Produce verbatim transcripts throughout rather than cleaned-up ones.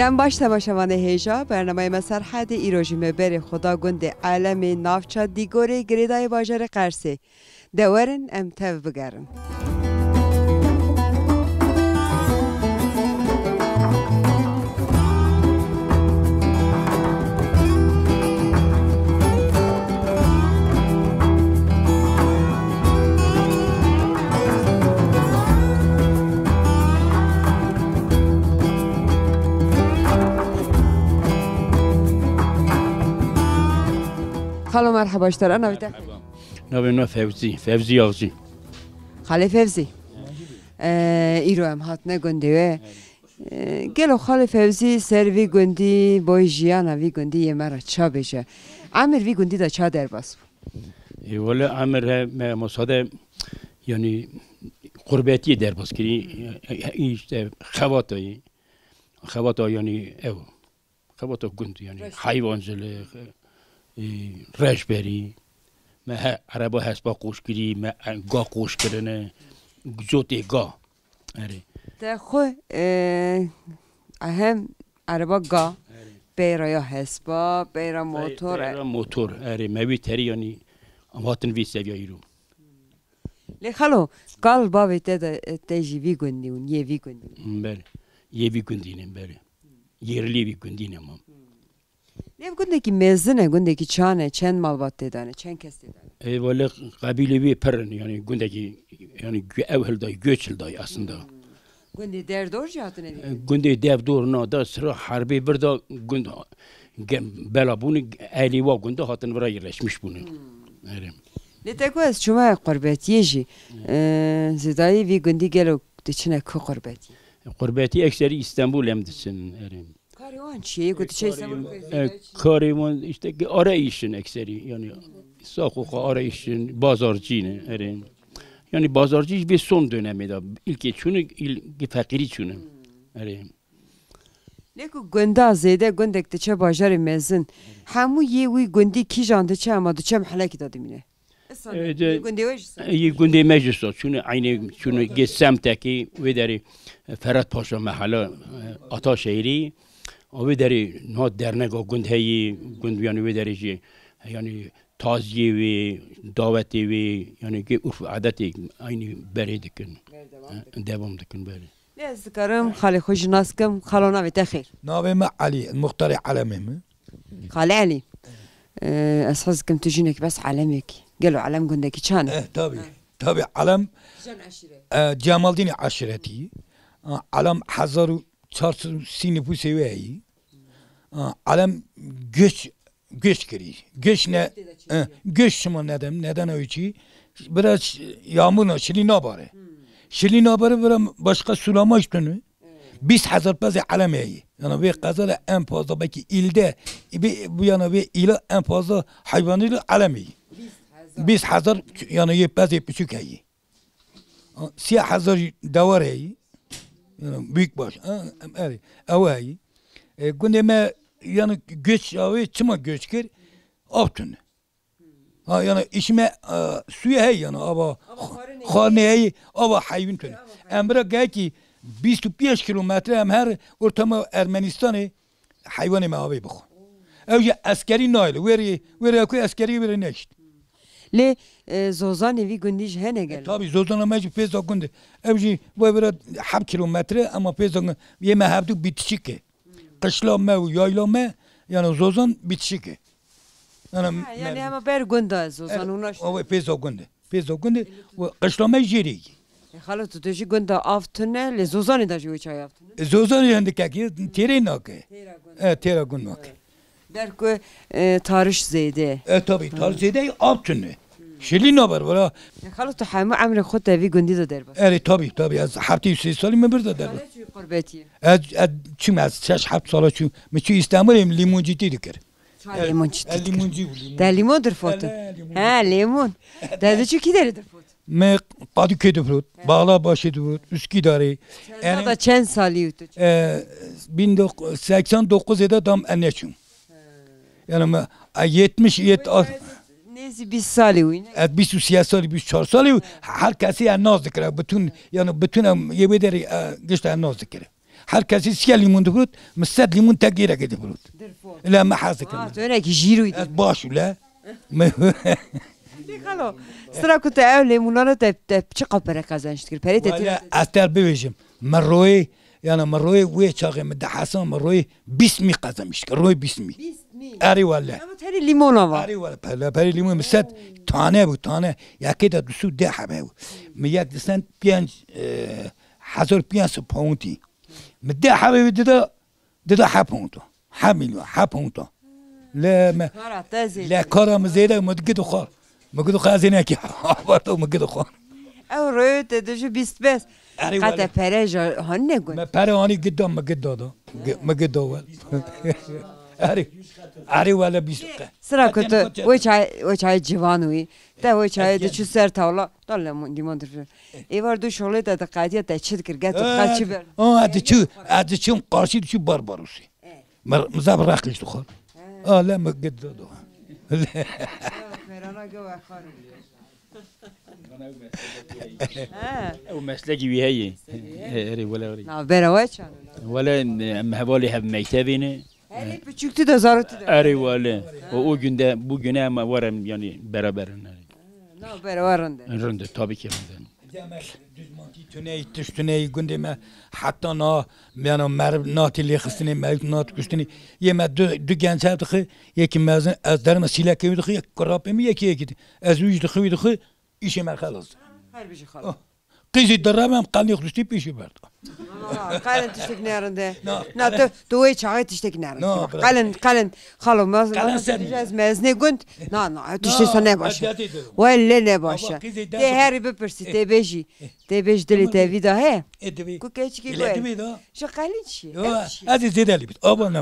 Em baş temaşevanê hêja, bernameyê me Serhedê îro jî me berê xwe da gundê Elemê navça Dîgorê girêdayê bajarê Qersê. De werin em tev bigerin. Xalo, merheba ji te re. Navê te? Merheba. Navê min Fevzî, Fevzî Axcî. Xalê Fevzî. Ee, îro em hatine gundê we. Ee, gelo Xalê Fevzî ser vî gundî, boy jiyana vî gundî yê me re ça bêje? Emir vî gundî de ça derbas bû? Ê, wele emir he, me, me sade, yanî, qurbetiyê derbas kirî, e, e, işte, xebatayê. Xebata, yanî, ew. Xebata gund, yanî, heywancılık, e, reşberî. Me he, ereba hespa qoş kirî, me, e, ga qoş kirine, cotê ga. Erê. Te xwe, e, hem ereba ga, erê, peyra ya hespa, peyra motor, peyra motor, erê, me wî terî, yanî, em hatin vî seviya îro. Lê xalo, kal bavê te de, te jî vî gundî bûn, yê vî gundî bûn. Belê. Yê vî gundî ne, belê. Yerlî vî gundî ne mam. Lê ev gundekî mezin e, gundekî çan e, çend malbat tê de ne, çend kes tê de ne? Ê, wele qebîlê wê pir in, yanî gundekî, yanî gö-, ew hilday, göç hilday aslında. Gundê Devdor jî hatine dîtin? E, gundê Devdor na da sira herbê vir da gund ge-, bela bûne, ehlê wa gunda hatin vira yerleşmiş bûne. Erê. Lê te ku ez çûme qurbetiyê jî, e, zêdayî vî gundî gelo diçine ku qurbetiyê? Qurbetî ekserî Îstanbul em diçin, erê. Karê wan çi ye? Ku tu çê Îstanbul, e, karê wan işte ki arayışın ekseri, yani saxoxa arayışın, bazarcı ne, erê. Yani bazarcı ve son dönemê de ilkê çûne, ilkê feqîrî çûne. Erê. Lê ku gunda zêde gundek diçe bajarê mezin, hemû yê wî gundî kîjan diçe, ama diçe mihelekî de dimîne? Îsal, e, de, yê gundê we jî sa? Yê gundê me jî sa. Çûne eynê, çûne gê semtekî wê derê, e, Ferhat Paşa Mehele, e, Ataşehirî. A wê derê niha dernega gund heyî, gund yanî wê derê jî, yanî taziyê wê, dawetê wê, yanî gê urf û adetê eynî berê dikin. Berdewam dikin. Devam dikin, belê. Lê ez dikarim xalê xwe jî nas kim. Xalo, navê te xêr? Navê me Elî, muxtarê Elemê me. Xalê Elî, e, ez hez dikim tu jinek bes Elemekî. Gelo Elem gundekî çan e? Eh, tabii. Tabii, Elem, e, Cemaldînê eşîretî. A, Elem hezar û çar sed û sî nifûsê wê heyî. A, Elem göç, göç kirî. Göç ne, e, göç şima nedem, nedena wî çi? Biraz yağmurla şilî nabare. Şilî nabare, biraz başka sulama işte ne. Bîst hezar pezê Elem heyî. Yani vê qeza de en fazla belki ilde, bi, bu yana vê îla en fazla hayvanı Elem heyî. Bîst hezar yani yê pezê piçûk heyî. Siyah hezar dewar heyî. Yani büyük baş. Ha, em, erê. Ew heyî. E, gundê me yani göç, avê çima göç kir? Av tune. Ha, yani işime, e, suyu hey yani, ava xwarinê hey, ava heyvin tune. Em bira gel ki bîst û pênc kilometre em her ortama Ermenistanê heyvanê me avê bixwe. Ew jî eskerî nayli, weri, weri ku eskerî weri neşt. Lê, e, zozanê vî gundî jî hene gel. E, tabii, zozana me jî pêza gund e. Ew jî vay bira heft kilometre, ama pêza gund. Yê me hevdu bitişik e. Qişla me û yayla me, yani zozan bitişik e. Yani, ha, yani me-, hema ber gunda zozan, e, û naş-, o pêza gund e. Pêza gund e. Û qişla me jêrê ye. E, xalo, tu, tu jî gunda av tune, lê zozanê de jî wê çay av tune? E, zozanê hindikek ye, têrê nake. Têra gund. E, têra gund nake. Ber ku, e, tariş zêde. E, tabii, tariş zêde, av tune. Şilî naber, valla. E, xalo, tu hemû emrê xwe te vî gundî de derbas? Erê, tabii, tabii. Ez heftê û sê salî me bir de derbas. Çi qurbetî? Ez, ez çim ez şeş heft sala çûm. Min çû Îstanbulê, min lîmoncîtî dikir. Ça lîmoncîtî dikir? Ez lîmoncî bû, lîmoncî. Te lîmon dirfot? Ele, lîmoncî. He, lîmon. Te di çi kî derê dirfot? Me Kadıköy dirfot. He. Bağlarbaşı dirfot. Üsküdar'ê. Çend, yani, da çend salî tu? E, bin dokuz, seksen dokuz ede dam ene çûm. Yani me, a, yetmiş, yet-, a- Nêzî bîst salî wî, ne? Ez bîst û sê salî, bîst û çar salî, her kesî ez nas dikire. Bütün, yani bütün em, yê wê derê, e, gişt ez nas dikire. Her kesî sîya lîmûn difirot, min sed lîmûn tek gêrekê difirot. Dirfo. Le me hez dikim. Ah, tu hinekî jîrûyî. Ez baş û le. Lê xalo, sira ku tu ew lêmûnane te, te çiqa pere qezenç dikir? Perê te tê Wele ez te bibêjim. Me royê, yani me royê wê çaxê min dehesa me royê bîst mî qezenç dikir. Royê bîst mî. Bîst mî? Erê wele. Ama tenê lîmona var. Erê wele, pele, perê lîmon min sed tane bû, tane. Yekê de du sed deh hebe bû. Min yek disen pênc, e, hezar pênc sed poundî. Min deh hebe wî dida, dida hep pound. Hep milyon, hep pound. Le me, Kara te zêde. Le kara min zêde, min digid xwar. Min gid xwar zêne ki. Abarto min gid xwar. Ew rê te dijî bîst bes. Erê Qete wele. Pere ja han ne gun. Me pere anî gid da, min gid da da. Gi-, min gid da wel. Erê. Erê wele bîst qe. Sira Qete kutu, ne kutu. Wê çay, wê çay civan wî. Te wê çayê Etiyen. Diçû ser tawla. Dal lemon, limon dur. Êvar du şolê te diqediya te çi dikir? Get tu qe çi ber? Ha, diçû, ha, diçû qarşî diçû Barbarosê. Mer, mizab raqîş dixwar. Ha, le me git do. Perana ge we xar. Ha. Ew meslekî wî heye. Erê wele erê. Navbera we çan? Wele em hevalê hev mektebê ne. Erê piçûk tu de zarok tu de. Erê wele. O, o günde, bu güne em warem yani beraber in. Navbera we rind e. Rind e, tabii ki rind e. Demek duzmantî tuneyî, tişt tuneyî gundê me heta na, meyana meriv natî lêxistinê, meriv nat kuştinê. Yê me du, du genç hev dixi, yekî mezin, ez derme sîlekê wî dixi, yek kurapê min, yekî yekî di. Ez wî jî dixi, wî dixi, îşê me xelas. Her bijî xalo. Oh. Qîzî direm em qelnî xuristî pêşî berda. Aa, qelen tiştek nerinde. Na, Na, qelen. Tu, tu wê çaxê tiştek nerinde. Na, bira. Qelen, qelen. Xalo, mez-, Qelen mez-, ser mi? Ez mezinê gund. Na, na, tiştê Na, sen ne baş e. ez yatî dedim. Wele ne baş e. Baba, qîzê Tê derdim. Herî bipirsî, tê bêjî. Tê bêj dilê Tamam. Te vî da he. E, divê. Ku keçikê Dilê ku e. Divê da. Ji qelî çi ye? Yo, Ev çi ye? Ez ê zêde lê bît. Aba ne.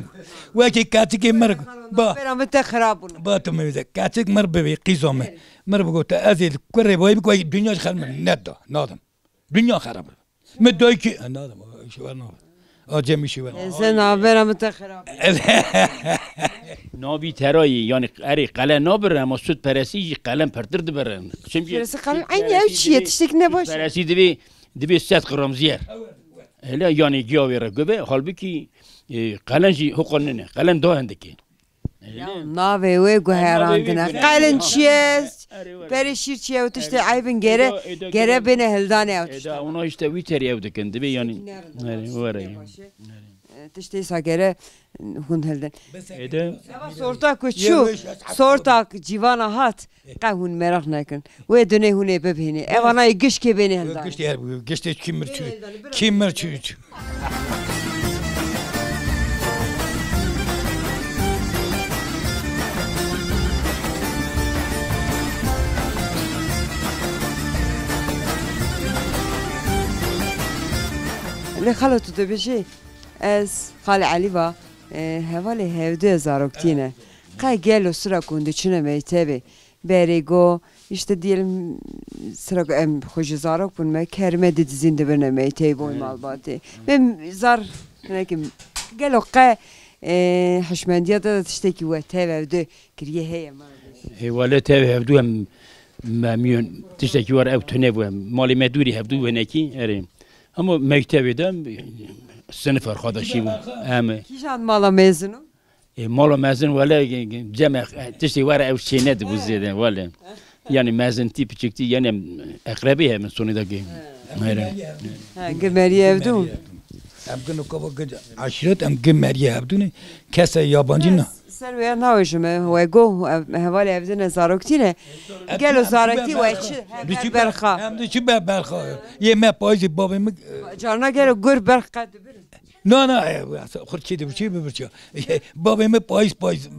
Wekî keçikê mir. Ba. Bera min te xirab bûn. Ba tu me wîze. Keçik mir bibê, qîza me. Mir bigote, ez ê li kurê boyê bik, wekî dinya ji xel min neda. Nadim. Dinya xerab. Mi doy ki, e, nadim. Şiwer nabe. A cem şiwer. E, sen navbera min te xirab. Navî terayî, yani erê qele nabir, ama sud peresi jî qelen pirtir dibir. Şimdi Peresi qelen, aynı ev çi ye, tiştek ne baş. Peresi divê, divê sed gram ziyer. Hele yani giya wê re gove, halbuki, e, qelen jî hoqan nene. Qelen daha hindike. Ya navê wê guherandine. Navê wê guherandine. Qelen çi ye? Erê were. Perê şîr çi ye? Û tiştê Erê. Eybin gere, Eda, eda gere gere. Bêne hildane ew tiştê. Eda, ona işte wî terî ew dikin. Dibe yani. Nerede? Erê, were. Baş e. E, tiştê sa gere hûn hildin. Eda. Eva sorta ku çû, sorta civana hat. Qe hûn meraq nekin. Wê dunê hûn ê bibînê. Ev anayê gişkê bênê hildan. Giştê her bû. Giştê kîmir çû. Kîmir çû çû. Lê xalo tu dibêjî, ez Xal Elî va, e, hevalê hevdû zaroktî ne. Qe gelo sira ku hûn diçine mektebê, Berê go, işte diyelim, sira ku em xwe ji zarok bûn me, kerime didizîn dibirine meyteyê boy malbatê. Vê zar, nekim, gelo qe, e, hişmendiya te de tiştekî we tev ev de kiriye heye me? Ê, wele tev hevdû em memnun tiştekî war ew tune bû. Malê me dûrî hevdû wenekî, erê. Ama mektebê de sinif arkadaşî bû. Em. Kîjan mala mezin o? E, mala mezin wele, e, cem e, tiştê were ew çêne dibû zêde, wele. Yani mezintî, piçiktî, yani em eqrebî he min sonê de ge-, He. Here. Ha, ge meriyê ev dû. Em gin û kava gin eşîret, em gin meriyê hevdû ne. Kese yabancî ne. Ser wê navêjime, we go, em hevalê ev dine zaroktî ne. Gelo zarokî we çi? Diçî berxa. Em diçî ber-, berxa. Yê me payîzê bavê min, e, Carna gelo gur berx qe dibirin. Na, na, e, xurt çi dibir, çi bibir çi. Babê min payîz, payîz, e,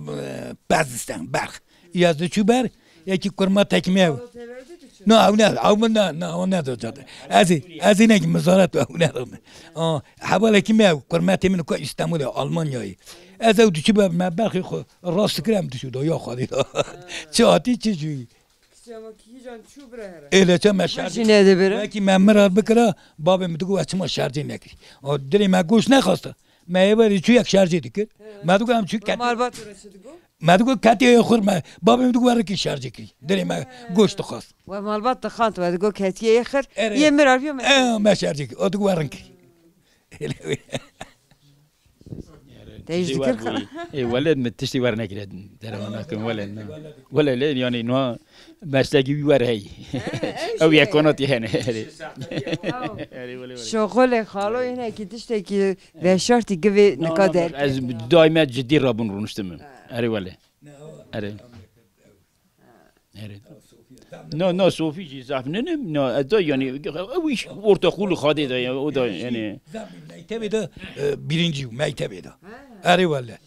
pez disten, berx. Ya ez diçû ber, yekî kurma tekmeye. Na, ew ne, ew min na, na, ew ne do cade. Ez ê, ez ê nekî mizaret ew ne do. A, hevalekî me kurma tê min ku Îstanbulê, Almanyayê. Ez ew diçû ber, me berxê xwe rast dikir em diçû do, ya xwedî do. Çi hatî, çi jûyî. Kîjan çû bire here. Êle çe me şerjê. Jî nedibire. Wekî me mirar bikira, babê min digot, "Ez çima şerjê nekirî?" O dilê me goş nexwasta. Me ê berî çû yek şerjê dikir. He. Me digot, "Em çû ketê." Malbat re çi digot? Me digot, "Ketê yê xur me." Babê min digot, "Werikî şerjê kirî." Dilê me goş dixwast. We malbat dixant, we digot, "Ketiye yê xir." Erê. Yê mirar biyo me. E, me şerjê kirî. O digot, "Werin kirî." Te ji dikir xwe. Ê, wele min tiştî wer nekire, derewa nakim, wele, na. Wele lê, yani, niha meslekî wî wer hey. Ew yekonatî hene. Erê, wele, wele. Şoxolê xalo yine ki tiştekî veşartî givê nika derkeve. Ez daîme cidî rabûn rûniştim. Erê, wele. Erê. Erê. No, no, Sofî jî zaf ne, ne, no, ez da, yani, ew iş orta xûl xadê da, ya, o da, yani. Zaf mektebê de, e, birinci, mektebê de. Erê, wele.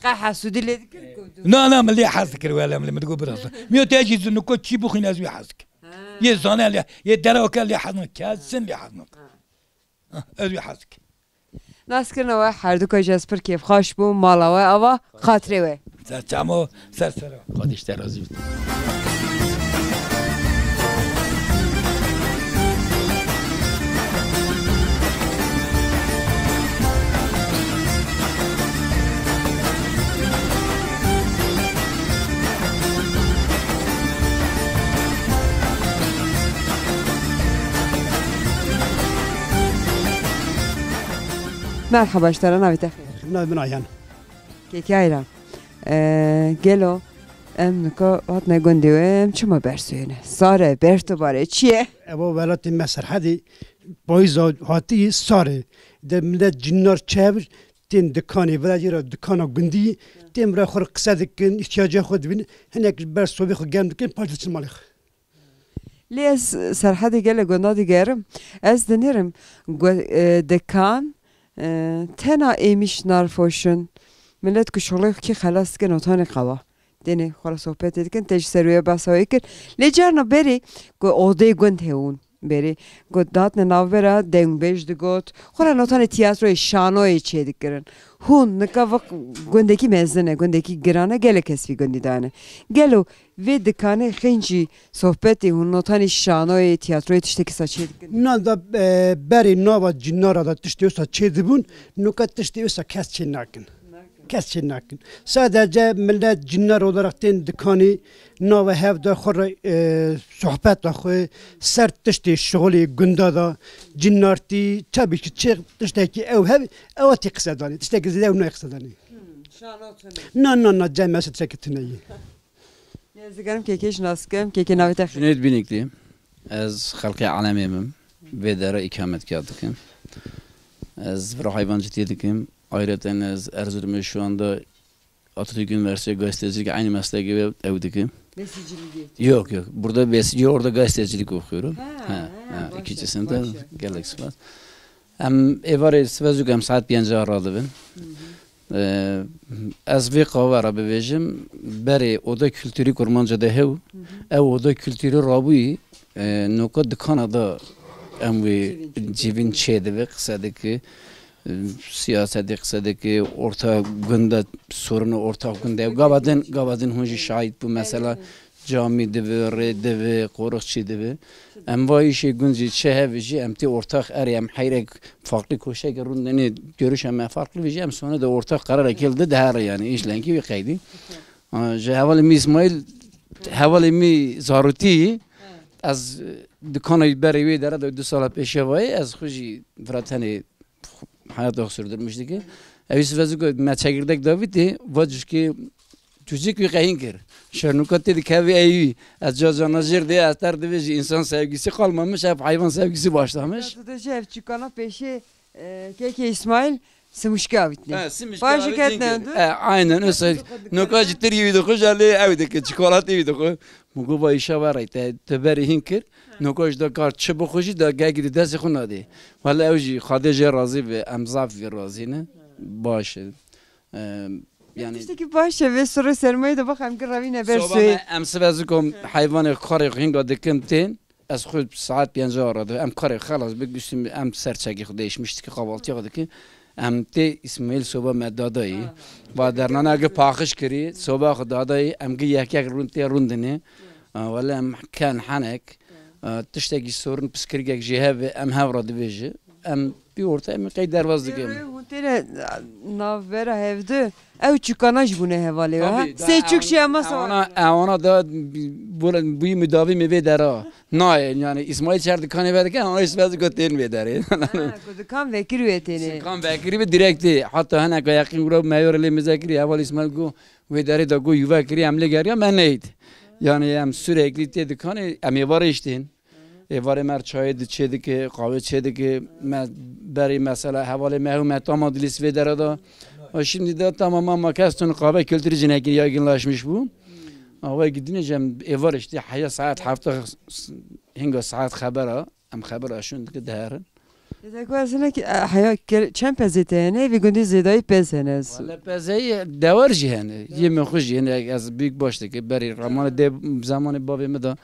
Qe hesûdî lê dikir ku tu. Na, na, min lê hez dikir, wele, min, min digot biraz. Miyo te jî zinuko çi bixwîn, ez wî hez dikim. Yê zane lê, yê derewa ke lê hez nakim, kesin lê hez nakim. Ez wî hez dikim. Naskirina we herduka jî ez pir kêfxweş bûm, mala we ava, xatirê we. Ser çamo, ser sera. Xwedê ji te razî bit. Merhaba, ji te re, navê te xêr? Navê min Ayhan. Kekê Ayhan. Ee, gelo em nika hatine gundê we, em çima bersoyê ne? Sar e, berf dibare, çi ye? Ewa welatê me Serhedê payîza hatî sar e. De millet cinar çev tên dikanê, vira jê re dikana gundî, tên vira xwe re qise dikin, îhtiyaca xwe dibînin, hinek ji ber sobê xwe germ dikin, paş diçin malê xwe. Lê ez Serhedê gelek gunda digerim. Ez dinêrim gu-, e, dikan, e, tena êmîş nar foşin. Millet ku şolê xwe kî xelas dikin, otanê qewa. Têne xwe re sohbetê dikin, te ji ser wê behsa wê kir. Lê carna berê ku odeyê gund hewûn. Berê ku datne navbera dengbêj digot. Xwe re notanê tiyatroyê, şanoyê çêdikirin. Hûn nika vak gundekî mezin e, gundekî giran e, gelek kes vî gundî dane. Gelo vê dikanê xêncî sohbetê hûn notanî şanoyê, tiyatroyê tiştekî sa çê dikin? Na da, e, berê nava cinara da tiştê wisa çê dibûn, nuka tiştê wisa kes çê nakin. Kes çê nakin. Sadece millet cinnar olarak tên dikanî nava hev da xwe re, e, sohbeta xwe ser tiştê şixulê gunda da, cinnartî, tabii ki çi tiştekî ew hev, ew tê qise danê. Tiştekî zêde ew nayê qise danê. Hmm, şano tune. Na, na, na, cem me tiştekî tune yî. Ez digerim kekê ji nas kim, kekê navê te xêr? Cüneyt Binikli. Ez xelkê Alemê bim. Vê dere îkametgeh dikim. Ez vira hayvancitiyê dikim. Ayrıca ez Erzurumê şu anda Atatürk Üniversitesi gazetecilik aynı mesleği ve ev dikim. Besicilik. Yok, yok. Burada besici, orada gazetecilik okuyorum. Ha, ha, ha, ha, başka, ikincisinde başka. Gelek spas. Em êvarê sibezûk em saet pênca radibin. Hı hı. Ee, ez vê qawera bibêjim, berê oda kültürî Kurmanca de hew, hı hı, ew oda kültürî rabûyî, e, noka dikana da em wê civîn çêdibe, qise dike, e, siyasetê qise dike, orta gunda sorunu, orta gunda, gava din, gava din hûn jî şahid bû, mesela, Camî dibe, rê dibe, qorixçî dibe. Em va îşê gund jî çi hebe jî em tê ortax erê, em heyrek farklı koşeke rûn denê görüşe me farklı ve jî em sone de ortax qerarekê hilde dihere yani îş lenkî wî qeydî. A, ji hevalê min Îsmaîl, hevalê min zarûtî, ez, e, dikana berê wê dere de du sala pêşe vayê, ez xwe jî vira tenê hayata xwe sürdürmüş dike. Ew î sifeziko me çekirdek davîtê, va cuşkê Çûçik wî qehîn kir. Şernuka tê dikeve ey wî. Ez ca cana jêr dê, ez ter divê jî insan sevgisi kalmamış, hep hayvan sevgisi başlamış. Tu de jî ev çûkana pêşê, e, kekê Îsmaîl simuşke avîtine. He, simuşke avîtine. Baş ketine kir. E, aynen, öyle. Noka jî tirî wî dixwe, jî lê ew dike, çikolatê wî dixwe. Min got, va îşa ve rey, te, te berê hîn kir. Noka jî da kar çi bixwe jî, da gehkî di destê xwe nadê. Wele ew jî, Xwedê jê razî be, em zaf vî razî ne. Baş e. E, Yani tiştekî baş e, vê sirê sermayê de bax em girevîne ber soba soyê. Me, em sibe zikom heyvanê karê xwe hinga dikim tên. Ez xwe saet pênca ara de, em karê xelas bi, gustim, em ser çekê xwe değişmiştik, kahvaltıya xwe dikin. Em tê Îsmaîl soba me dadayî. Ha. Va dernana gi paxiş kirî, soba xwe dadayî, em gi yek yek rûn tê rûndinê. Ha, wele em ken henek. Ha, tiştekî sorun piskirgek jî hebe, em hev re dibêje. Em Ortaya min qey derbaz dikim. Hûn têne navbera hevdu. Ew çûkana jî bûne hevalê we, ha? Tabii, da Sê çûk jî ema sava. Ewana, ewana da bû, bûyî mudavî mi vê dera. Nayê, yani İsmail çer dikanê ve dikin, ama İsmail dikan tên vê derê. Ha, ku dikan vekirî wê têne. Dikan vekirî ve direkt tê. Hatta hene ka yaqîn gura meyore lê mizekirî, heval İsmail go, wê derê da go yuva kirî, em lê geriya, me neyt. Yani em sürekli tê dikanê, em ê varê iştên. Êvarê me çayê di çê dike, qawê çê dike, me berî mesela hevalê me hew me tama dilîs vê dere de. Û şimdi de tamam ama kes tun qawê kültürü cinekî yaygınlaşmış bu. Ama gidince êvar işte heya saat hafta hinga saat xebera, em xebera şun dike deherin. Dede ku ez hinek, e, heya ke-, çend pezê te hene? Vî gundî zêdayî pez hene ez. Wele pezeyî dewar jî hene. Yê min xwe jî hene, ez büyük baş dike. Berî ramanê de, zamanê bavê min de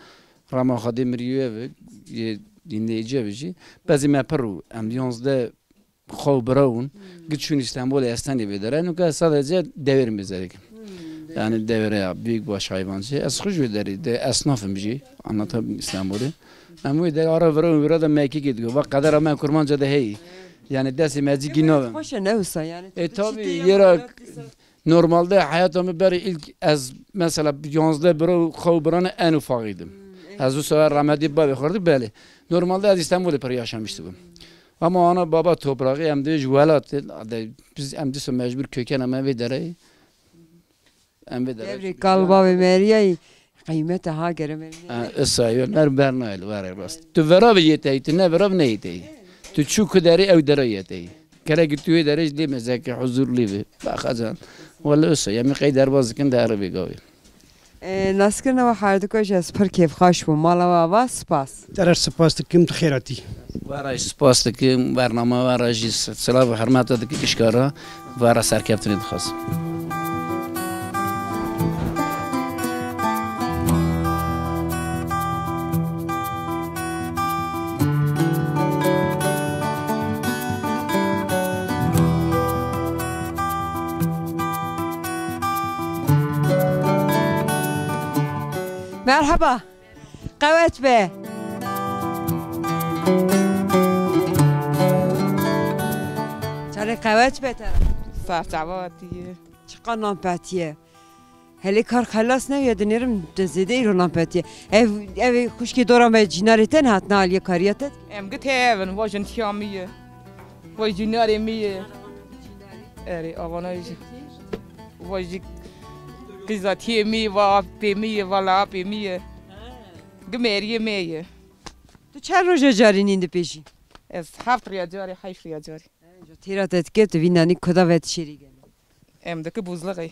Rama Xwedê mirî wê ve, yê dinleyici ve jî. Bezî me pir û em yanzdeh xwe bira bûn. Hmm. Giçûn İstanbul'e estenî vê dere. Nuka sadece devir mezerik. Hmm, devir. Yani devire ya, büyük baş hayvancı. Ez xwe ji vê derê de esnafım jî. Anlatam İstanbul'u. Em wê derê ara vira û vira da mekî gidiyor. Bak kadar me kurmanca da hey. Yani destê me cî gînavim. Xweş e ne wisa yani. E, tabii, yera Normalde heyata min berê ilk ez mesela yanzdeh bira û xew birane en ufakîdim. Hmm, ez wisa rahmetî bavê xwe dik belê. Normalde ez İstanbul'da pir yaşamıştım. Ama ana baba toprağı em de ji welat, de, biz em dîsa mecbur köken em vê dereyê. Em vê dereyê. Devrê kal bavê meriyayî. Qîmete ha gerem. Ha, esa yo, ner bernayê li, were rast. Tu vera bi yê teyî, tu ne vera bi neyê teyî. Tu çû ku derê ew dere yê teyî. Kerek tu wê derê jî dê mezekî huzurlî bi. Baxacan. Wele esa, ya min qey derbaz dikin de erê bê gavê. E, naskirina we herdika jî ez pir kêfxweş bûm. Mala we ava, spas. Te re spas dikim, tu xêr hatî. Were spas dikim, bernama were jî silav û hurmeta dike gişkara. Vara serkeftinê dixwazim. Merhaba. Qewet be. Çare qewet be te. Serçava tiye. Çiqa nan petiye. Helê kar xelas ne ya dinêrim de zêde îro nan petiye. Ev, ev xuşkê dora me cînarê te ne hatine aliyê kariya te? Em git hevin, va jin tiya mi ye. Va jînarê mi ye. Erê, avana jî. Va jî qîza tiyê mi ye, va apê mi ye, va la apê mi ye. Gi meriyê me ye. Tu çend roja carî nîn dipêjî? Ez heft rêya carî, heşt rêya carî. Têra te dike, tu vî nanî kuda ve dişêrî gelo? Em dike buzluğê.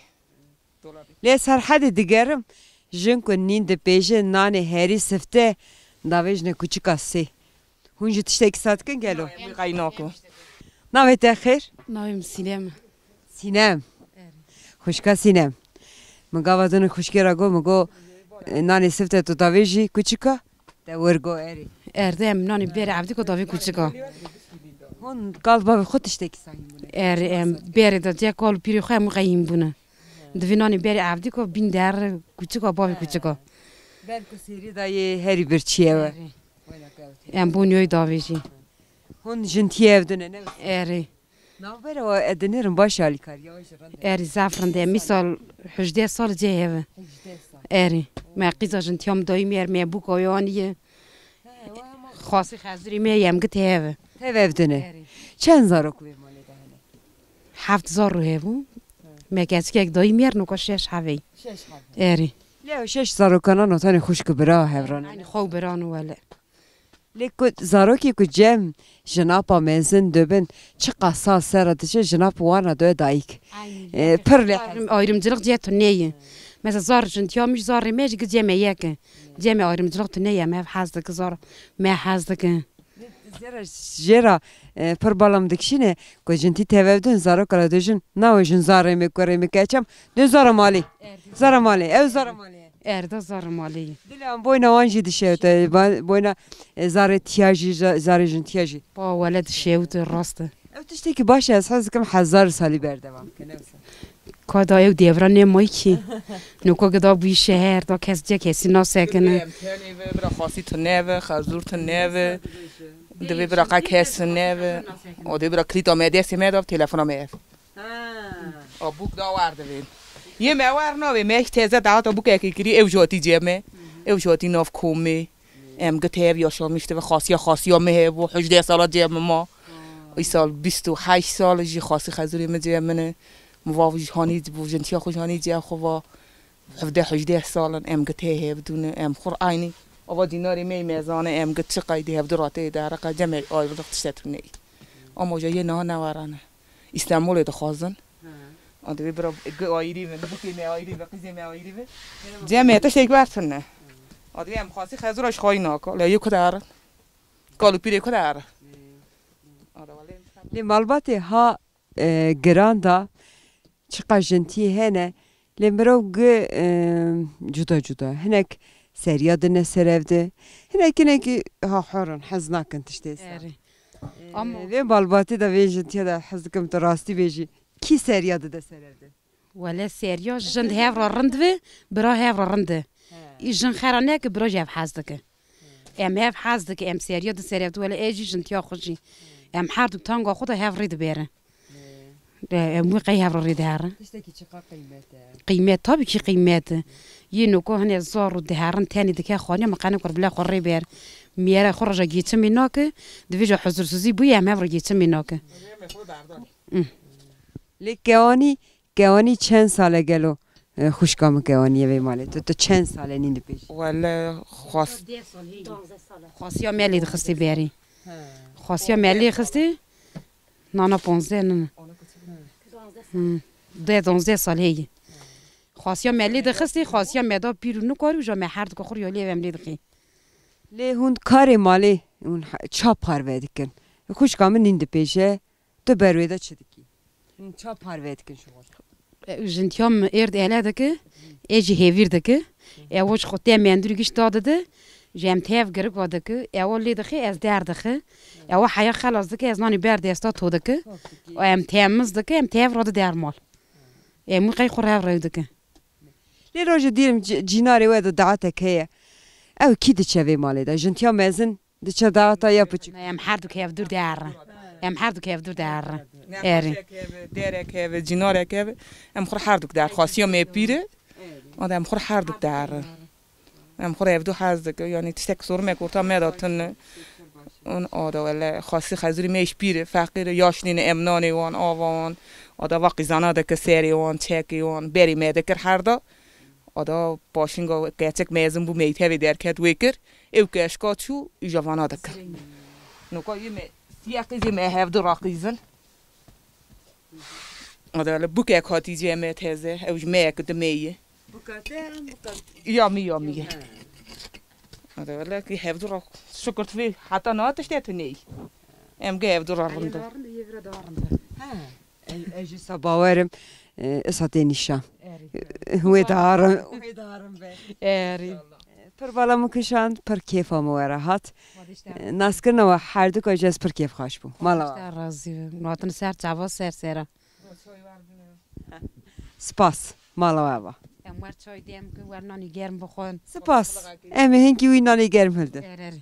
Lê Serhedê digerim, jin ku nîn dipêjin, nanê herî sifte, davêjine kuçika sê. Hûn jî tiştekî sa dikin gelo? Em qey nakin. Navê te xêr? Navê min Sînem e. Sînem. Xwişka Sînem. Min gava din xwişkê re got, min got, e, nanê sifte tu davêjî kuçika? Te wir got erê. Erdê em nanê berê evdî ku davê kuçika. Hûn kal bavê xwe tiştekî sa hîn bûne? Erê em berê de cê kal pîrê xwe hemû qey hîn bûne. Divê nanê berê evdî ku bîn der kuçika bavê kuçika. Belku sêrî da yê herî birçî ye we. Erê. Em bû nyoy davêjî. Hûn jin tiyê ev dune ne? Erê. Navbera we dinêrin baş alîkariya we ji rind e. Erê zaf rind e. Mîsal hejdeh sal cê heve. Hejdeh sal. Erê. Me qîza jin tiya min dayî mêr me bû kayaniye. He, we hema xwasî xezirî me yem git heve. Tev ev dune. Erê. Çend zarok wê malê de hene? Heft zar û hebû. He. Me keçikek dayî mêr noka şeş hevey. Şeş hevey. Erê. Lê ew şeş zarokana notanê xwişk û bira hevran e. Aynî xwe û biran wele. Lê ku zarokê ku cem jinapa mezin dibin, çiqas sal sera diçe jinap wana doye dayik. Aynen. E, pir lê hez. Ayrım-, ayrımcılık cê tu neyê. Mesela zar jin tiya min zarê me jî gi cemê yek e. Cemê ayrımcılık tu neyê, em hev hez dike zar me hez dike. Zera, jêra, e, pir balam dikişîne ku jin tî tevevdin, zaroka re dibêjin, nawe jin zarê me, kurê me, keçem, dê zara malê. Zara malê, ew zara malê. Erda zara malê. Dila em boyna wan jî dişewte, ba-, boyna, e, zarê tiya jî, za-, zarê jin tiya jî. Pa wele dişewte, rast e. Ew tiştekî baş e, ez hez dikim hezar salî berdewam bike, ne wisa? Ka da ew devra nêmayî kî. Nûka gida bûyî şeher, da kes cê kesî nasekine. Em tenê ve, bira xasî tune ve, xezûr tune ve. Divê bira qe kes nebe. O divê bira klîta me destê me de, telefona me ev. Ha. O bûk da war divê. Yê me war navê, me hiç teze dahata bûkekê kirî, ew jî hatî cê me. Ew jî hatî nav komê. Em git hev yaşamiş dibe, xasiya, xasiya me hev bû, hejdeh sala cê me ma. Îsal bîst û heşt sal jî xasî xezûrê me cê min e. Min va jî hanî bû, jintiya xwe jî hanî cê xwe va. Hevdeh hejdeh sal in em git hê hevdû ne, em xur aynî. Ava dînarê me yê mezane, em git çi qeydî hevdû rateyê de, hereqa cem ayrılık tişte tune. Ama hoca yê niha newarane. Îstanbulê dixwazin. Hı. A divê bira gi ayrî bin, bikê me ayrî bin, qîzê me ayrî bin. Cem ê tiştek wer tune. A divê em xasî xezûra ji xwayî naka. Lê yê ku de herin? Kal û pîrê ku de herin? Lê malbatê ha e, giran da, çiqa jintiyê hene, lê mirov gi, e, cuda cuda. Hinek seriya dine ser ev di. Hinek, hinek ha hor in, hez nakin tiştê ser. Erê. E, ama vê malbatê de vê jintiya de hez dikim tu rastî bêjî. Kî seriya dide ser ev di? Wele seriya jin hev re rind bi, bira hev re rind e. He. Î jin xera neke, bira jî hev hez dike. Em hev hez dike, em seriya di ser ev di, wele ez jî jintiya xwe jî. Em her du tanga xwe de hev rê diberin. E, em wî qey hev re rê diherin. Tiştekî çiqa qîmet e? Qîmet, tabii ki qîmet e. Yê noko hine zor û diherin tenê dike xaniya, min qene kur bila xwe rê ber. Miyere xwe roja geçimê nake, divê ja huzursuzî bûye, em hev re geçimê nake. Hı. Lê kewanî Kewanî çend sal e gelo? E, xwişka min kewanî ye vê malê. Tu, tu çend sal e nîn dipêjî? Wele xwast-, xwasiya me lê dixistî berî. He. Xwasiya me lê xistî, nana ponzdeh nin. Hmm. Deh donzdeh sal heye. Xwasiya me lê dixistî, xwasiya me da pîr û nikarî û ja me her dika xur ya lê ev em lê dixî. Lê hûn karê malê, hûn ha-, ça parve dikin? Xwişka min nîn dipêje. Tu ber wê de çi dikî? Hûn ça parve dikin ji xwe? E, jintiya min êrd ele dike, ê jî hêvîr dike. Ew ji xwe tê mendûrî giş da dide, ji em tev girika dike. Ew lê dixe, ez der dixe. Ew heya xelas dike, ez nanî ber desta to dike. Û em temiz dike, em tev re dide dermal. Em wî qey xwe rev rew dike. Lê rojê dîrim ci-, cînarê we de daetek heye. Ew kî diçe vê malê de? Jintiya mezin Diçe daxta ya piçik. Em her du hevdûr diherin. Em her du hevdûr diherin. Erê. Nexweşek hebe, derek hebe, cinarek hebe. Em xur her du der. Xasiya me pîre. Ada em xur her du diherin. Em xur hevdû hez dike. Yani tiştek sorumek orta me de tune. On ada wele xasi xezûrî me iş pîre, feqîre, yaşlîne em nanê wan, ava wan. Ada va qîzana dike serê wan, çekê wan, berê me dikir her da. Ada paşinga keçik mezin bû, meytevê derket wê kir. Ew keşka çû, îja vana dikin. Noka yê me, siya qîzê me hevdu raqîzin. Ada li bukek hatî cê me teze, ew ji me yek di me ye. Buka te, buka. Ya mi, ya mi ye. He. Ada wele ki hevdu ra şukir tu vê heta na tiştê tu ney. Em ge hevdu ra rind e. Yê vira da rind e. He. Ez, ez jî sa bawerim, e, isa tê nîşan. Erê. Wê darim, wê darim be. Erê. Pir bala min kişand, pir kêfa min were hat. E, naskirina we herduka jî ez pir kêfxweş bûm. Mala we. Xwedê razî be. Hatin ser çava ser sera. Spas. Mala we va. Em wer çay dem ki, wer nanî germ bixwin. Spas. Em ê hinkî wî nanê germ hildin. Erê, erê.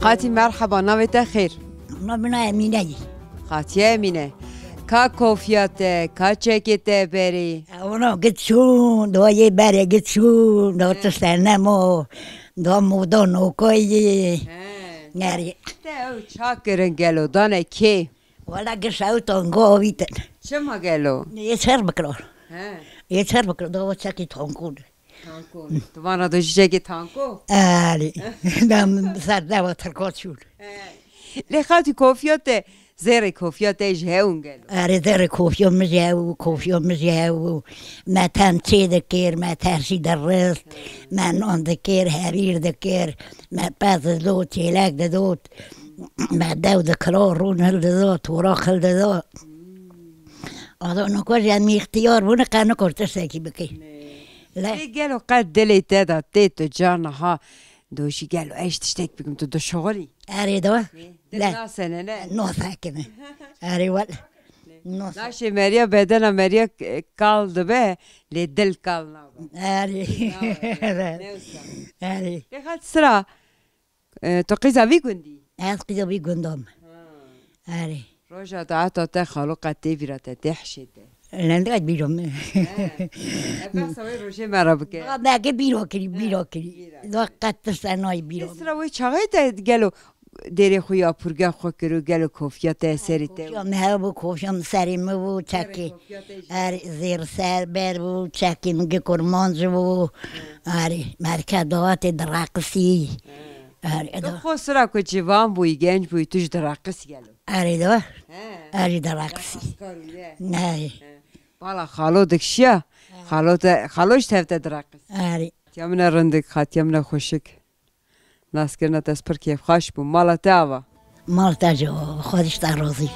Xatî merheba, navê te xêr? Navê min Emîne ye. Xatiye Emîne. Ka kofiya te, ka çekê te berê? Ona git şûn, da yê berê git şûn, da tişte nemo, da moda nokayê. He. Nerê. Te ew ça kirin gelo, dane kê? Wala giş ew tango avîtin. Çima gelo? Yê ser bikiro. He. Yê ser bikiro, da çekî tango. Tanko. Tu van ra dojî çekê tanko? Erê. Dem ser deva Tirka çûn. He. Lê xatî kofiya te Zêrê kofiya te jî hewin gelo. Erê, zêrê kofiya min jî hew, kofiya min jî hew. Me ten çê dikir, me tersî dirist, me nan dikir, hevîr dikir, me pez dido, çêlek dido, me dew dikira, rûn hildido, toraq hildido. Ada niko jî em îxtiyar bûne, qe nikor tiştekî bike. Le- Lê gelo qet dilê te de tê tu ca niha doşî gelo ez tiştek bikim, tu dişuxulî? Erê da. Dil nasene, ne? Nasekine. Erê wel. Nas- Naşê meriya bedena meriya k- kal dibe, lê dil kal nabe. Erê. Ne wisa? Erê. Lê xat sira, e, tu qîza vî gundî? Ez qîza vî gundan. Erê. Roja daeta te xalo qet tê vîra te, tê hişê te? Lendek bîro min. He. E, behsa wê rojê me re bike. Ba, belkî bîro kirî, bîro kirî. Bîra. Da qet tirse nayê bîro. Sira wê çaxê te gelo dêrê xwe ya purge xwe kir û gelo kofiya te serê te? Kofiya min hebû, kofiya min serê min bû, çekê. Kofiya te jî. Er zêr ser ber bû, çekê min gi kurmanc bû. Erê, merke daetê direqisî. He. Erê, tu da- xwe sira ku civan bûyî, genc bûyî, tu jî direqisî gelo? Erê da. He. Erê direqisî. Askar û ye. Ne. He. Bala xalo dikişiya. He. Xalo te, xalo ji tev te direqis. Erê. Xatiya min e rindik, xatiya min e xweşik. Naskirina te ez pir kêfxweş bûm. Mala te ava? Mal te jî ava, Xwedî ji te razî.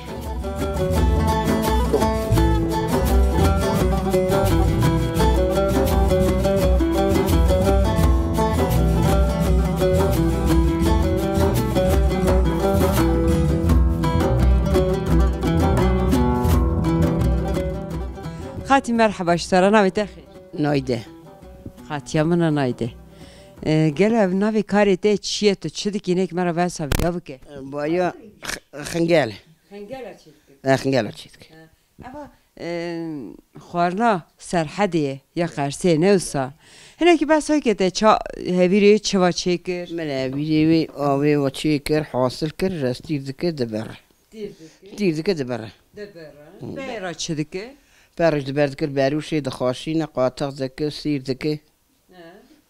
Xatî merheba, ji te re, navê te xêr? Nayde. Xatiya min e Nayde. E, gelo ev navê karê te çi ye, tu çi dikî, nek me re behsa viya bike. Baya x- xingel. Xingela çê dike. E, xingela çê dike. Eva, e, xwarina Serhedê ye, ya Qersê, ne wisa. Hinekî behsa wê ke te ça hevîrê çi va çêkir? Min hevîrê wê avê va çêkir, hasil kir, restîr dike, dibere. Tîr dike. Tîr dike, dibere. Dibere. Hı. Peyra çi dike? Perij diber dikir, berûşê dixaşîne, qatex dike, sîr dike. He.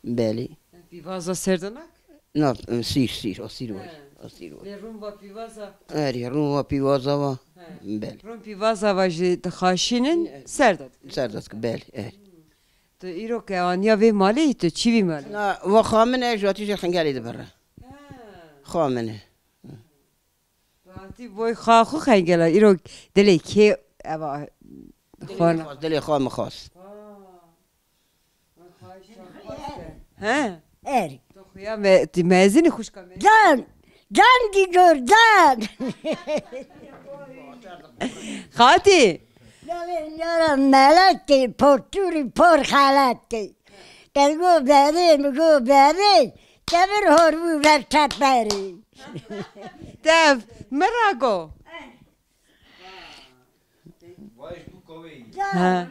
Belê. Pîvaza serdanak? Na, sîr, sîr, o sîr var. He. O sîr var. Lê rûn va pîvaza? Erê, rûn va pîvaza va. He. Belê. Rûn pîvaza va jî dixaşînin, serda dikin. Serda dikin, belê, erê. Tu îro ke aniya vê malê, tu çî vî malê? Na, va xamin e, jatî jî xingelê dibere. He. Xamin e. Hatî boy xa xwe xengela, îro dilê kê eva xwe na. Dilê xwe, dilê xwe min xwest. He? Erê. Tu xuya me, ti mezinî xuşka me. Can, can digor, can. Xatî. Navê yara melekê, portûrî, por xeletê. Te go berê, min go berê, te vir hor bû ver teperê. Tev, min ra go. Ha.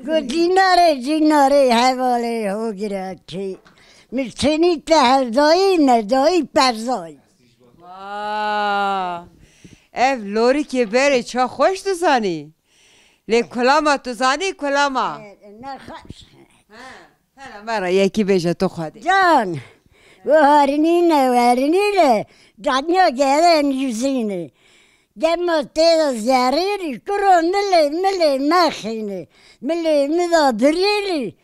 Go cînarê, cînarê, hevalê, ho girakê. Min çinî te hevdayî, mevdayî perzayî. Wa! Ev lorikê berê ça xweş dizanî. Lê kulama tu zanî, kulama? E, ne xweş. Ha, hela me re yekî bêje tu xwedê. Can, we harinî ne, werinî ne, canya gelen yüzüne. Gema tê de zerrîrî, kuro milê, milê mexîne. Milê mi da birîrî,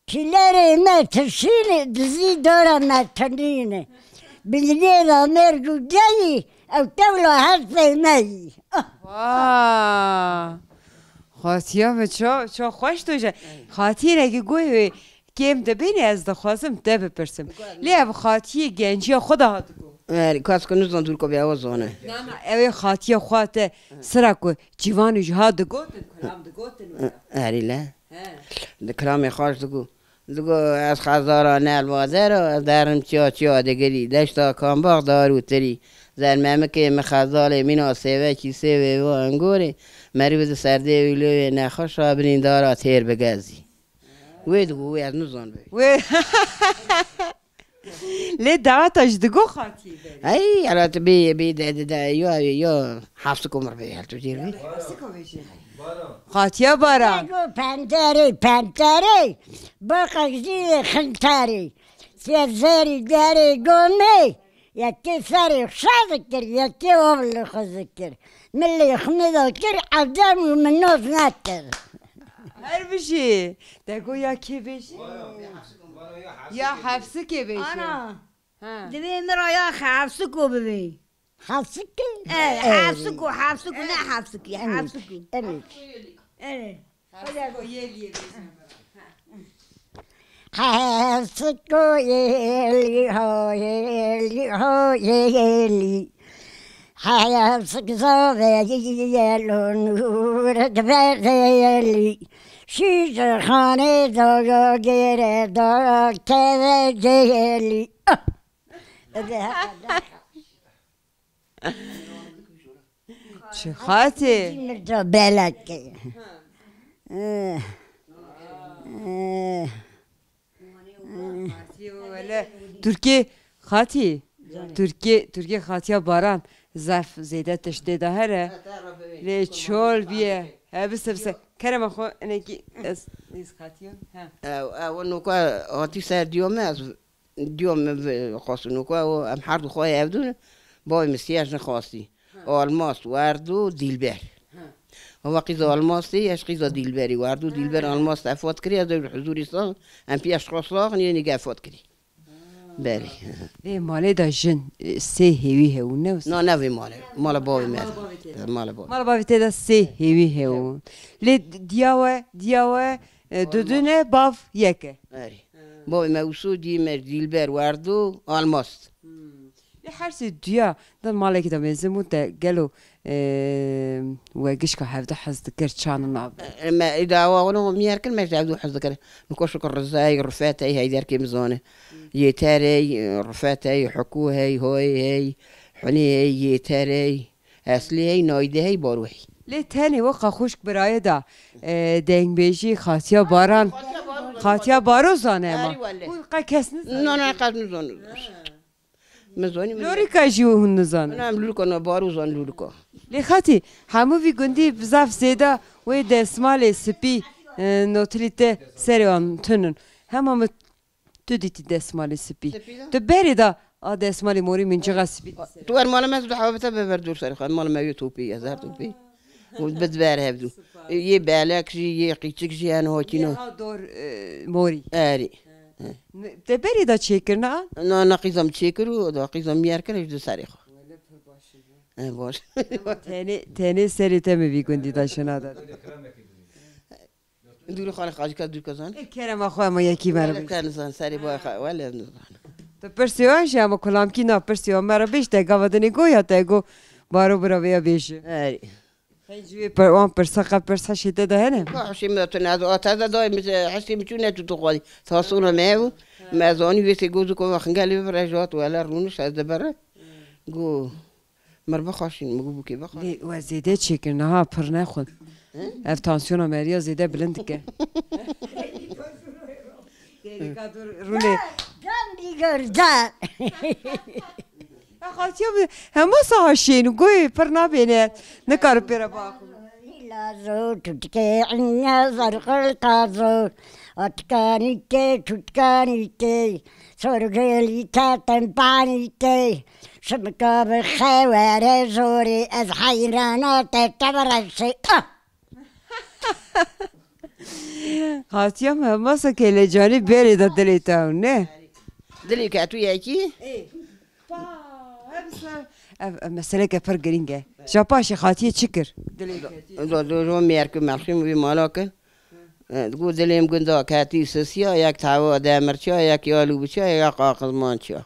Pîlerê me tirşînê, dizî dora me tinînê. Bilgê de mêrg û geyî, ew tewla her pê me yî. Ah! Wa! Xatiya me ça, ça xweş doje. Xatiyê regi goyê wê kêm dibênê, ez dixwazim te bipirsim. Lê ev xatiyê genciya xwe de ha digo. Erê, kas ku nizan dûr ko bê ewa zane. Na, na, ew ê xatiya xwe te sira ku civan û ji ha digotin, kulam digotin wê. Erê le. He. Di kilamê xwe jî digo. Digo, ez xezala nelva dero, ez derim çiya çiya digirî, deşta kambax dar û tirî. Zermemikê min xezalê mîna sêvekî sêvê va engorê, merivê di serdê û lêwê nexweşa birîndara têr bigezî. Wê digo, wê ez nizan wê. Wê. Lê daweta ji digo xatiyê berê. Hey, ela tu bê, bê de, de, de, yo, yo, hafsik umr bê, hel tu jêr bê. Hafsik umr bê. Xatiya Baran. Go pencerê, pencerê, baqek jî xinterê. Sezerî derê gomê, Yekê serê xwe dikir, yekê av li xwe dikir. Min lê xwe min da kir, evdem û min nas nekir. Her bijî. Te got ya kê bêjî? Ya Hefsikê bêjî. Ana. Ha. Divê min ra ya Hefsiko bibê. Hefsik ki? E, Hefsiko, Hefsiko, ne Hefsik ya, Hefsiko. Emik. Evet. Hefsiko yelî bêjî. Hefsiko yelî ho, yelî ho, yelî. Hefsik zave yelo nûr diber yelî. Şî ji xanê da gere da keve yelî. Ah! Çi xatê? Mirda belekê. Eh, eh. Xatiyê wele Tirkiyê xatî. Tirkiyê, Tirkiyê xatiya baran zef zêde tiştê de here. Lê çol biye. He, bise, bise. Kerema xwe, inekî ez, ez xatiyo. He. Ew, ew nuka hatî ser diyo me, ez Diyo min xwestin û ku ew em her du xweyê ev du ne. Bavê min sê jin xwestî. Ha. Almas, Werdo, Dîlber. Ha. Ew qîza Almasê, ez qîza Dîlberî. Werdo, Dîlber, Almas te efat kirî, ez ê huzûrî sax, em pî ez xwe sax, nî nî efat kirî. Belê. Lê malê de jin, e, sê hêwî hewû ne wisa? Na, ne vê malê. Mala bavê me. Mala bavê tê de. Mala bavê. Mala bavê tê de sê hêwî hewû. Lê diya we, diya we, e, dudune bav yek e. Erê. Bavê me Ûsû, diyê me Dîlber, Werdo, Almast. Hmm. Lê her sê duya di malekî de mezin bûn te gelo, e, we gişka hevdu hez dikir çan nav? E, me îdawa wano miyar kir, me ji hevdu hez dikir. Niko şikir Rizayê, Rifetê, Heyderkê min zane. Hmm. Yêterê, Rifetê, Hukû hey, Hoyê hey, Hunê hey, Yêterê. Eslî hey, Nayde hey, Baro hey. Lê tenê weka xwişk birayê de, e, dengbêjî, xatiya baran, xatiya baro zane ma. Erî wele. Hûn qe kes nizane. Na, na, qe nizane. Min zanî min. Lorîka jî hûn nizane. Na, em lûrika na baro zan lûrika. Lê xatî, hemû vî gundî bizaf zêde wê desmalê spî, e, notilî te serê wan tunin. Hema min Tu dîtî desmalê spî. Spî de? Tu berê de a desmalê morî mincixa spî dî ser. Tu wer mala me tu hewa bite be ber dor serê xwe. Mala me yê topî, ez her topî. Û bid ber hevdû. Yê belek jî, yê qîçik jî hene hotîno. Yê ha dor, e, morî. Erî. He. Te berê de çêkirina? Na, na qîza min çêkir û da qîza min yer kir, ji di serê xwe. Wele pir baş e. E, baş. Tenê, tenê serê te min vî gundî de şina de. Dûrî xalê xacika dûr kazan. Ê kerema xwe ema yekî me re bêje. Wele nizan serê ba xwe, wele nizan. Tu pirsê wan jî ema kulamkî na pirsê wan me re bêj te gava dinê go ya te go baro bira vêya bêje. Erê. Hey jî wê pir-, wan pirsa qe pirsa şê te de hene? Ka hişê min tu ne, a te de dayê min, hişê min çû ne tu tu xwedî. Tasûna me bû. Me zanî wê sê go zû ko xingelê bibire jat wele rûniş ez dibire. Go. Mir bixweşîn, min got bûkê bixweş. Lê we zêde çêkir, niha pir nexwin. He? Ev tansiyona meriya zêde bilind dike. Rûnê. Can bir görde. Ya xatiya bi hema saha şên û goyê pir nabêne. Nikare pê re baxin. Lazo tutke inya zarqal tazo. Atkanî te, tutkanî te. Sorgulî te, tempanî te. Şibka bi xewere zorê ez heyrana te tebereşê. Ah! Xatiya me masa kelecanî berê de dilê te ew ne? Dilê ke tu yekî? Ê. Pa, hemse. Ev, ev meseleke pir girîng e. Ja paşê xatiye çi kir? Dilê ke tu. Do, do, do, mêr ku melxîm wî mala ke. E, digo dilêm gunda ketî sisiya, yek tawa demirçiya, yek ya lûbiçiya, yek ya qaqizmançiya.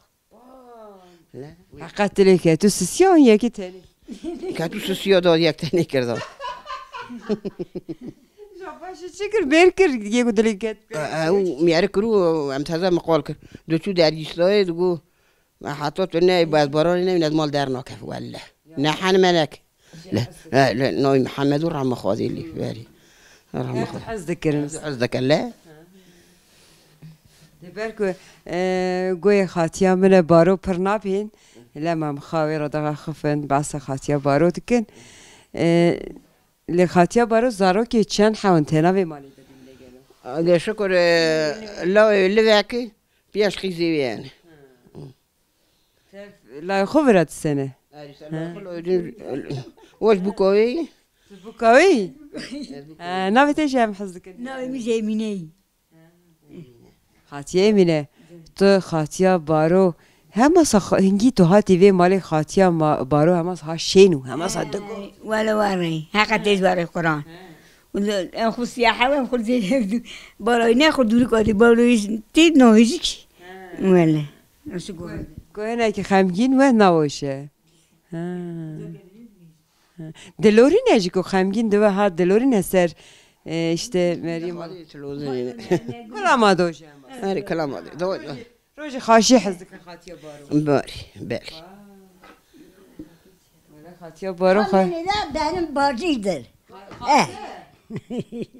Le. Heqet dilê ke tu sisiya û yekî tenê. Ke tu sisiya da yek tenê kirda. Ja paşê çi kir? Bêr kir, yê ku dilê ke. E, e, û miyeri kir û em teze miqal kir. Diçû dergîslayê digo, me heta tu neyê, ez baranê neyê, ez mal dernakev, welle. Ne hen menek. Le, le, le, navê Mihemed û rehma Xwedê lê berî. Rehma Xwedê. Hez dikirin. Hez dikin, le. Di ber ku, e, goyê xatiya min e baro pir nabên, lema em xawê re daha xifin, behsa xatiya baro dikin. E, lê xatiya baro zarokê çend hewin têna vê malê de bîn lê gelo? Ge şukur, e, lawê livekî, piyaj xîzê wê yani. Tev Layê xwe vira disêne. Erî ser Ha. lafı loydun. Waj bu koyî. Tu bûkawî? Ha, navê te jî em hez dikin. Navê min jî Emîne ye. Xatiye Emîne, tu xatiya Baro, hema sa xa-, hingî tu hatî vê malê xatiya ma-, Baro hema sa ha şên û hema sa digo. Wele were, heqa têz were Quran. Em xwe siyahe, em xwe zê-, balayî ne xwe dûrik adî, balayî tê nahêjik. Wele. Ku hinekî xemgîn we naweşe. Ha. Ha. Dilorîne jî ku xemgîn dibe ha dilorîne ser, e, işte Meryem. Kula ma do jî hema. Erê, kula ma do. Do, do. Rojê xaşî hez dike xatiya Baro. Belê, belê. Wele xatiya Baro xa- Anne de benim bacıdır. Eh.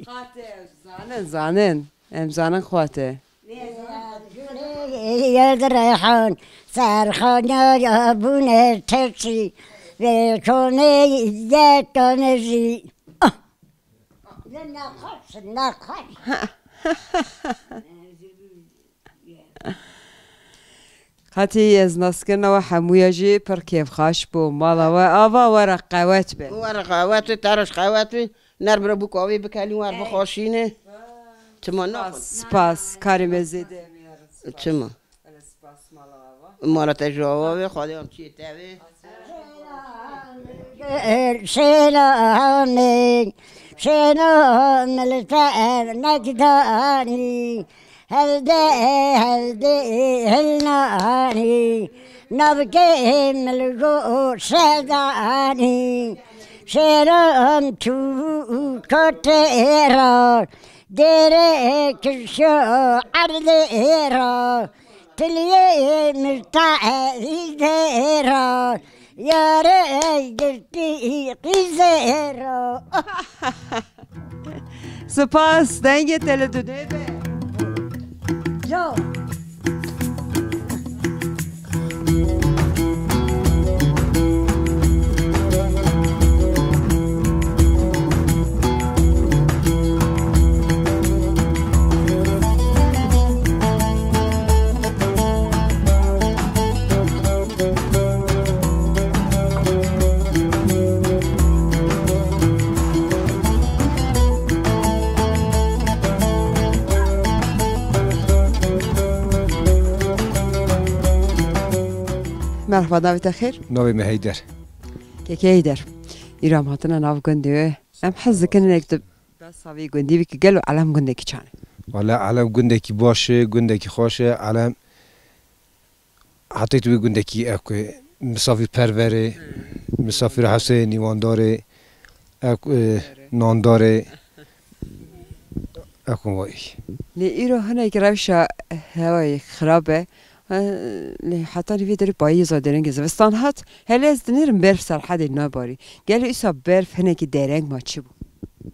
Xate, zanin, zanin. Em zanin xate. Yed rehan serxanaya bûne tersî vê konê yekane jî. Ah! Ne nexweş, nexweş. Xatî ez naskirina we hemûya jî pir kêfxaş bû. Mala we ava we re qewet be. We re qewet be, te re jî qewet be. Ner bira bû kavê bikelî wer bixweşîne. Çima naxwin? Spas, spas. Karê me zêde em ê herin. Spas. Çima? Hele spas mala ava. Mala te jî ava be, Xwedê em çiyê te be. Şêla min, şêla min li te nekdanî. Hevdê, hevdê hilnanî, navkê min li goşe danî. Şêran çû kotê ra, dêrê kişo erdê ra. Tiliyê min ta evî dê ra, yarê girtî qîzê ra. Spas, dengê te li dunê be. Yo. Merhaba, navê te xêr? Navê me Heyder. Keke Heyder. Îro em hatine nav gundê we. Em hez dikin hinek tu behsa vê gundî bikî, gelo Elem gundekî çan e? Wele Elem gundekî baş e, gundekî xweş e. Elem Hetê tu wê gundekî ew ku misafîrperver e, misafîrhewse ye, nîwandar e, ew ku, e, nandar e, ew ku vayî. Lê îro hinek rewşa hewayê xirab e. E, lê hetanî vê derê payîza derengê zivistan hat. Hele ez dinêrim berf serhedê nabarî. Gelo îsa berf hinekî dereng ma çi bû?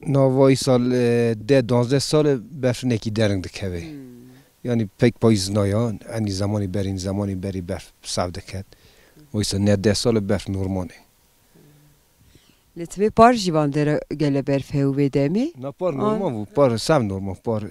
Nava îsal, e, deh duwazdeh sal e berf hinekî dereng dikeve. Hmm. Yanî pek payîz naya, enî zemanî berî, zemanî berî berf sev diket. Oysa ne deh sal e berf normal e. Lê ti vê par jî van dere gele berf hew vê demê? Na par normal bû, par sev normal, par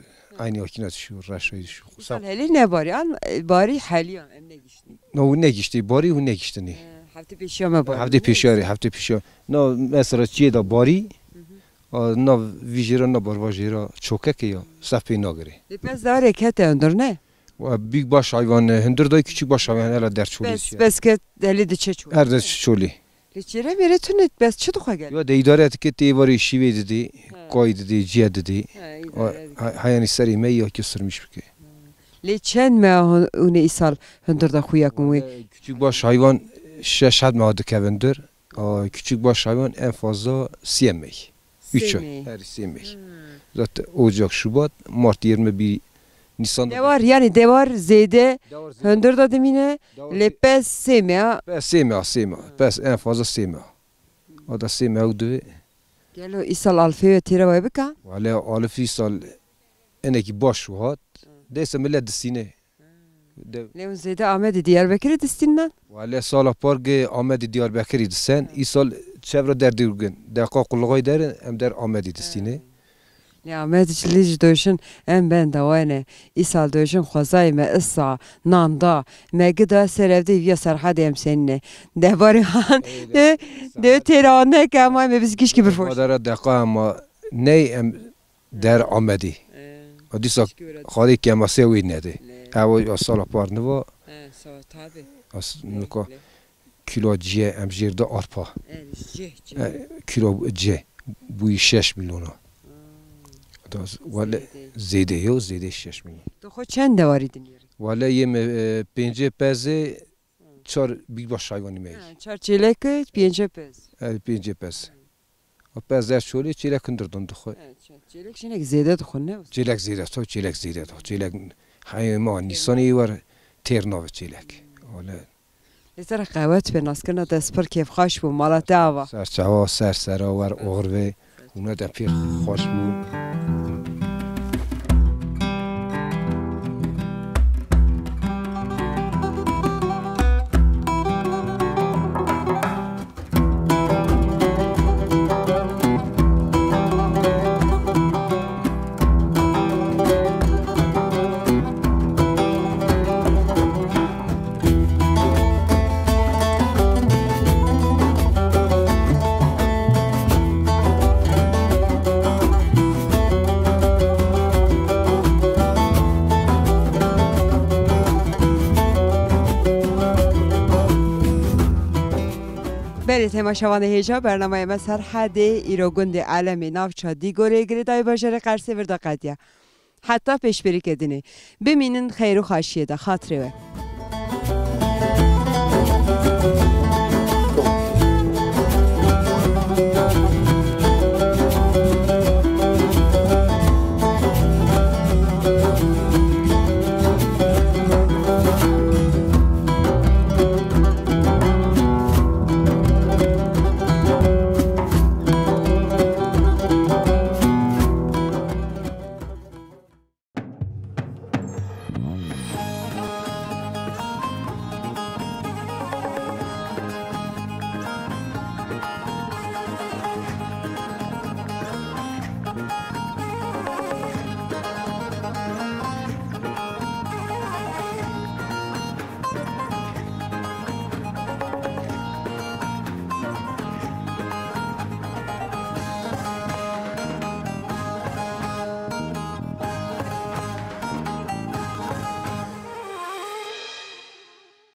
eynî akîna dişû, reşayî dişû. Îsal helî nebarî, an, e, barî heliya, em negiştî. Na hûn negiştî, barî hûn negiştinî. E, heftê pêşiya me barî. Heftê pêşiya rê, heftê pêşiya. Na mesela çiyê de barî, Hı hı. A, nav vî jêra, na barva jêra çokek e ya, sef pê nagirê. Lê pez darê kete hundir ne? Wa, büyük baş hayvan, e, hundir dayî, küçük baş hayvan, hela derçolê Pes, çiye. Pes ket helê diçe çolê. Her de çolê. Lê çêre mêrê tune pes çi dixwe gel? Ya de îdare dike tê varê şîvê didê, He. kay didê, ciye didê. He, îdare A, dike. ha-, Heyanî serê me ya ki sirmiş bike. Lê çend me hûn ê îsal hundir de xuya kin wê? E, küçük baş hayvan şeş het me dikevin dir. A, küçük baş hayvan en fazla sê meh. Üç ay. Sê meh. Her sê meh. Hmm. Zaten Ocak, Şubat, Mart yirmi bir, Nisan da Dewar, yani dewar zêde Dewar zêde. hundir da dimîne, Dewar lê zê- pez sê meh. Pez sê meh, sê meh. Pez en fazla sê meh. O da sê meh û divê. Gelo îsal alfê têre vay bika? Wale alif îsal enekî baş û hat. Dêse millet distîne. De- Lê hûn zêde Amedê Diyarbekirê distînin? Wele sala par ge Amedê Diyarbekirê disen, îsal çevra derdê û gin. Deqa qulixay derin, em der Amedê distîne. Ya me diçilî ji doşin em ben dawayne. Îsal doşin xwezayê me isa, nanda, me gida ser evde viya Serhadê em senine. Devarê han de, de têra neke ama me biz gişkî bir foş. Madara deqa ama ney em der Amedî. Ee, O dîsa xalê kemase wî nede. Ew ya sala par niva. He, sala tabi. As nuka kilo ciye em jêr de arpa. E, kilo ciye bûyî şeş milyona. Da wele zêde yo, zêde şeş milyon. Tu xwe çend dewarî dinêrî? Wele yê me, e, pêncê pezê çar bîbaş haywanî me. Ha, çar çêlek, pêncê pez. E, pêncê pez. O pez der çolê çêlek hundir don dixwe. E, çar çêlek jinek zêde dixwe ne? Çêlek zêde, to çêlek zêde to. Çêlek heyê ma Nîsanê war têr nave çêlek. Wele Li ser qehwet pê naskirina te spir kêfxweş bû, mala te ava. Ser çawa, ser sera wer oxir ve, hûna te pêr xweş bû. Belê temaşevanê hêja, bernameya me Serhedê îro gundê Elemê navça Dîgorê girêdayî bajarê Qersê vir de qediya. Heta pêşberîkê dinê. Bimînin xeyr û xaşiyê de, xatirê we.